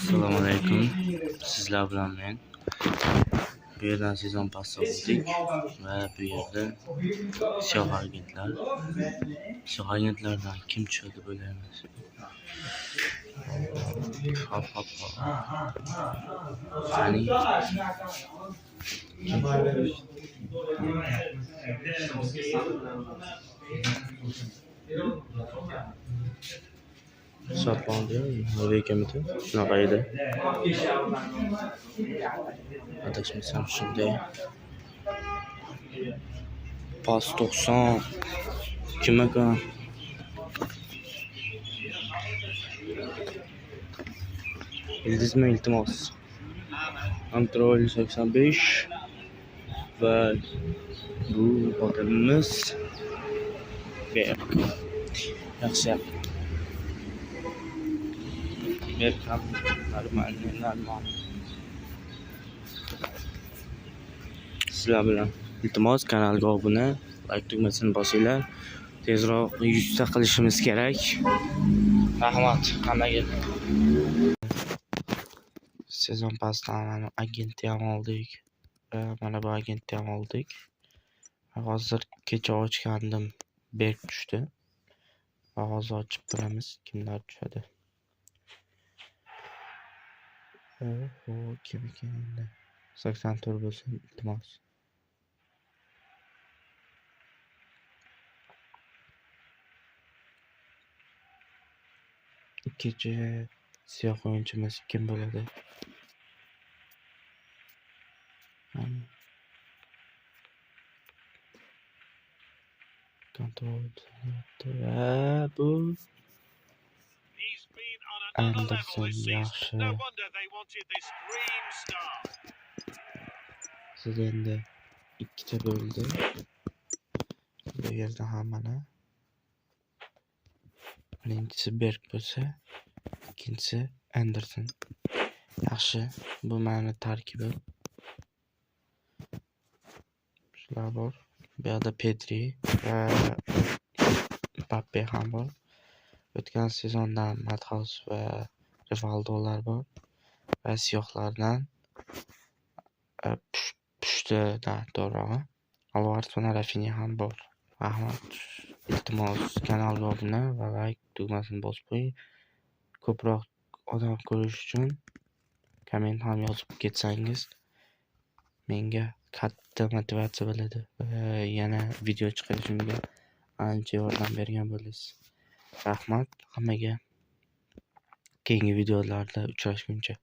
Assalomu alaykum. Sizlar bilan men. Bu yerdan sezon passi oldik va bu yerda siyoh agentlar. Siyoh agentlardan kim tushadi deb o'ylaymiz. Hop hop hop. Qani hisoblanadi Norvegiya shunaqa edi. Adashmasam shunday. Pas 90 kim ekan? Ildizmi iltimos. Kontrol 85 va bu odamimiz Berk. Yaxshi. Berk ham нормальный, normal. Sizlar bilan iltimos kanalga obuna, like tugmasini bosinglar. Tezroq 100 ta qilishimiz kerak. Rahmat hammaga. Sezon pasdan mana agentni ham oldik. Va mana bu agentni ham oldik. Hozir kecha ochgandim, Berk tushdi. Va hozir ochib ko'ramiz kimlar tushadi. Oho, kim ekan endi? 84 bo'lsin, iltimos. Ikkinchi siyoh o'yinchimiz kim bo'ladi? Kontrol va bu Anderson yaxshi. Siz endi ikkita bo'ldi. Bu yerda ham mana birinchisi Berk bo'lsa, ikkinchisi Anderson. Yaxshi, bu mani tarkibim. Shular bor. Bu yoqda Pedri va Mbappe ham bor. O'tgan sezondan Madhouse va Rivaldolar bor va siyohlardan pushtidan to'g'rirog'i Alvares va Rafinha ham bor. Rahmat. Iltimos kanalga obuna va like tugmasini bosib qo'ying. Ko'proq odam ko'rish uchun komment ham yozib ketsangiz menga katta motivatsiya bo'ladi va yana video chiqarishimga ancha yordam bergan bo'lasiz. Rahmat hammaga. Keyingi videolarda uchrashguncha.